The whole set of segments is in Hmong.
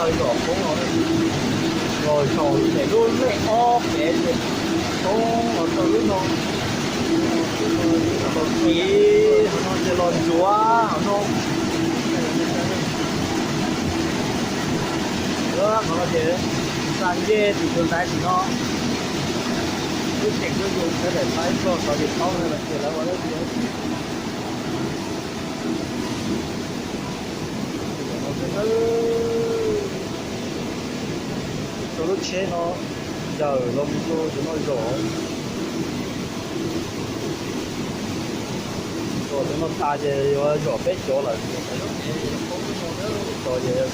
Zos poob los, los zaum pem lub lej ob pem ces poob los rau lub no. Los kiv hauv no ces los ntxuav hauv no. Qhov no ces xa ncej tus ntaiv tim no, lub tseem lub yus sawv daws pab ib txog xov ces paub no los ces lawv ua dab tsi. Rau lub tsheb no yawm los mus rau cov no zom, zom cov no tas ces yuav zom peb cov lawm. Cov ces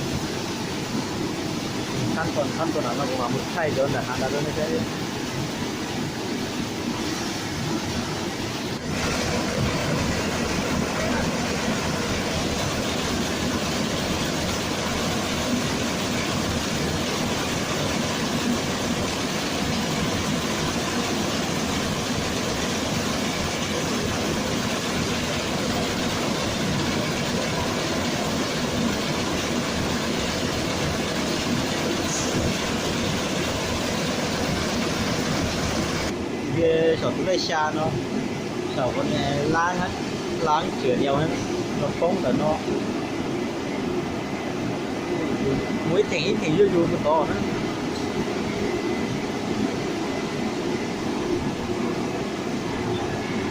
thab tod thab tod no kuv mam mus thaij cov ntawm hav ntawd rau nej saib. Saum tus lej xya no, saum qhov lab, lab tsiam nias los poob ntawm no. Mus ib theem ib theem zuj zus mus tod na.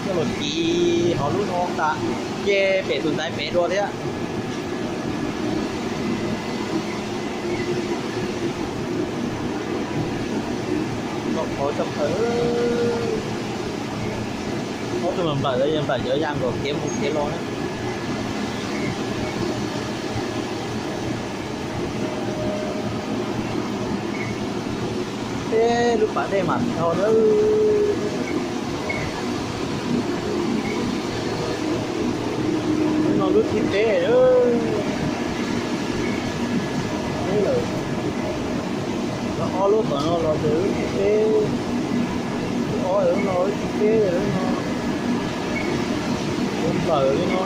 Coj los kiv hauv lub no tas, nce pem tus ntaiv pem dua thiab. Qhov tshaj plaws, ob tug nplawm, nplawm cov ya nkaum kev mus kev los na. Peb lub pas dej mam tho lawm. Lub no lub thib peb lawm. Ob lub tom no los ces lub thib peb, ob lub no lub thib peb lub no. Ua nplawm li no,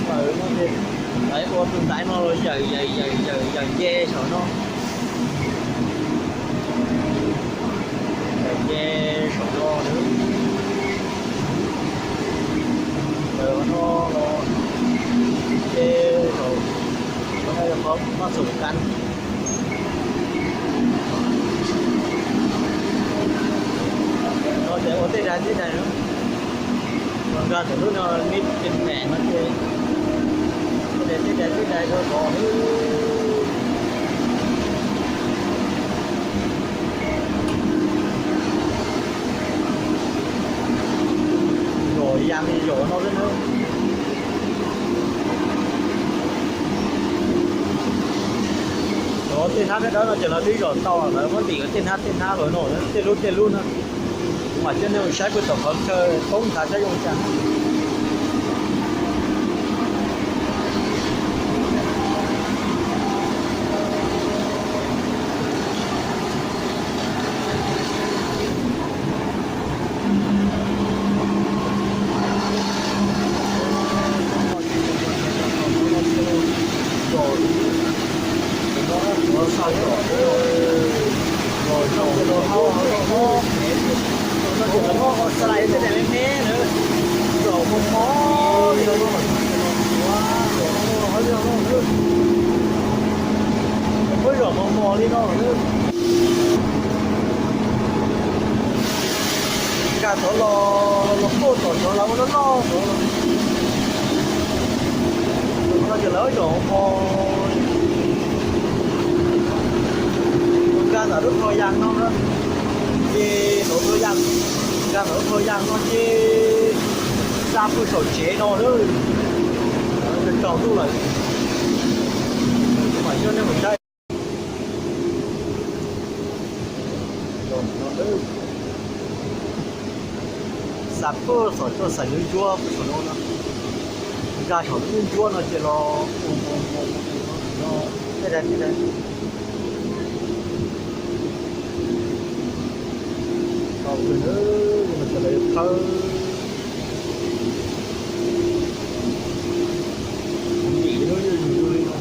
nplawm no ces lawv ua tus ntaiv no los yawm yawm yawm yawm yawm nce saum no. Yawm nce saum no, lawv no los nce saum no, qhov maj xum kan. No ces ua tej daim tej daim, nkag ntawm lub no nib tes pem no ces ua tej daim tej daim rau tod. Zom ya li zom no xwb na. Cov tej hnab dawb dawb no ces lawv twb zom tau, lawv muab ntim tej hnab tej hnab lawm no, tej lub tej lub na. Kuv mam coj nej mus saib puag tom qhov chaw poob nthav saib zoo li cas. Muab zom mos mos li no. Nkag tod los, los tuaj tom cov lawv ua loj loj tod. No ces lawv zom mos, nkag ntawm lub thoj yas no na. Ces ntawm thoj yas, nkag ntawm lub thoj yas no ces xa pw saum tsev no lawm. Tsaus ntuj lawm, mam coj nej mus saib. Xa pw saum coj xaim ntsuab ntsuab pw saum no na. Nkag saum lub ntsuab no ces los mus mus mus mus no, tej daim tej daim. Tau kawg, no ces lawv thawb ntim lub yuj yus li no.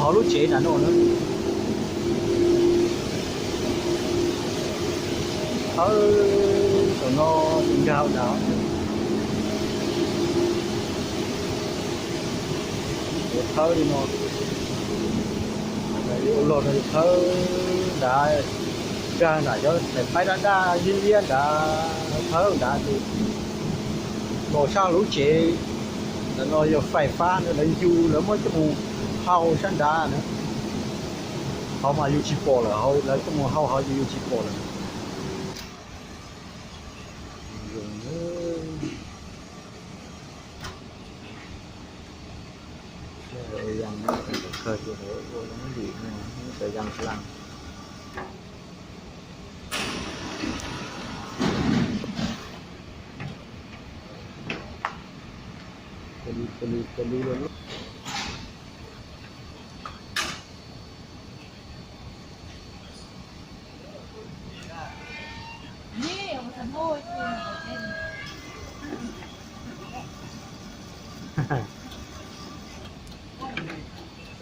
Hauv lub tsev nram no na. Thawb tom no nkag hauv nrad. Thawb li no. Ua log no thawb nrad, nkag nram cov xaim paib daj daj liab liab nrad, thawb nrad ces los sab lub tsev. Ntawm no yog fais fab na, lawv yug lawv muab coj mus hau sab nrad na. Hauv mas yus tsis pom lawm, lawv coj mus hau hauv ces yus tsis pom lawm. Ua yaa, ua lub ntim no, cov yaa dlaag.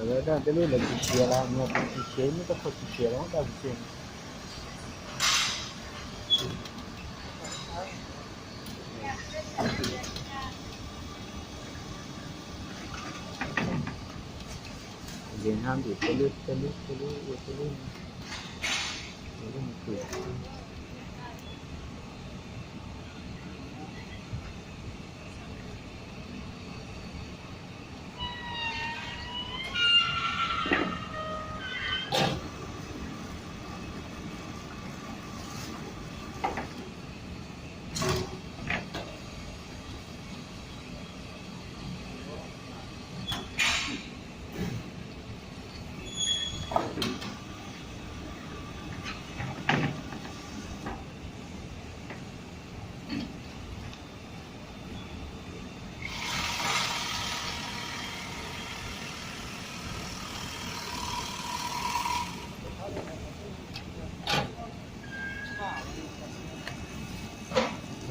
Lawv daj tej lub lawv tsis siav los, tsis siav, muab tau qhov tsis siav los daj tsis siav. Ces hab ntim tej lub, tej lub, tej lub, ua tej lub, tej lub mus pwm.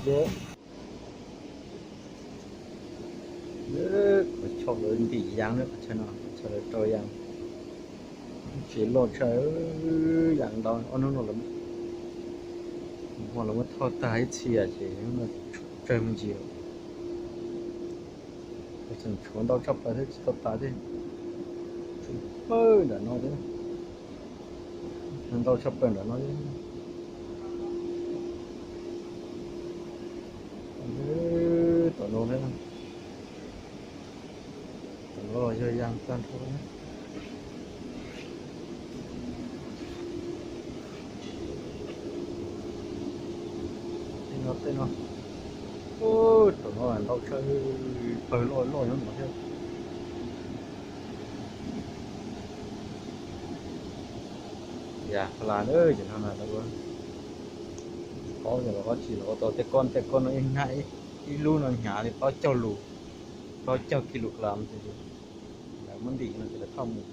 Qhov chaw lawv ntim yaas na, qhov chaw no qhov chaw lawv rau yaas. Tsev loj tshaj, yaas ntau, ob hnub no lawv, hnub no lawv muab thauj tag ib txhia ces hnub no tsawg me ntsis lawm. Tseem tshuav ntau tshaj plaws thiab tsis tau tas thiab. Tshuav pawg nram no thiab. Ntau tshaj plaws nram no thiab. Tom no thiab. Tom no los yog yaas tag nrho. Tej no, tej no, tom no ntau tshaj, pawg loj loj nyob no thiab. Yam hla na, ces no na lawv ua, tsis paub yog los qab tsis los ua tau tej kob, tej kob no ib hnab, ib lub no hnyav li plaub caug lus, plaub caug kilogram ces lawv muab ntim no ces lawv thauj mus.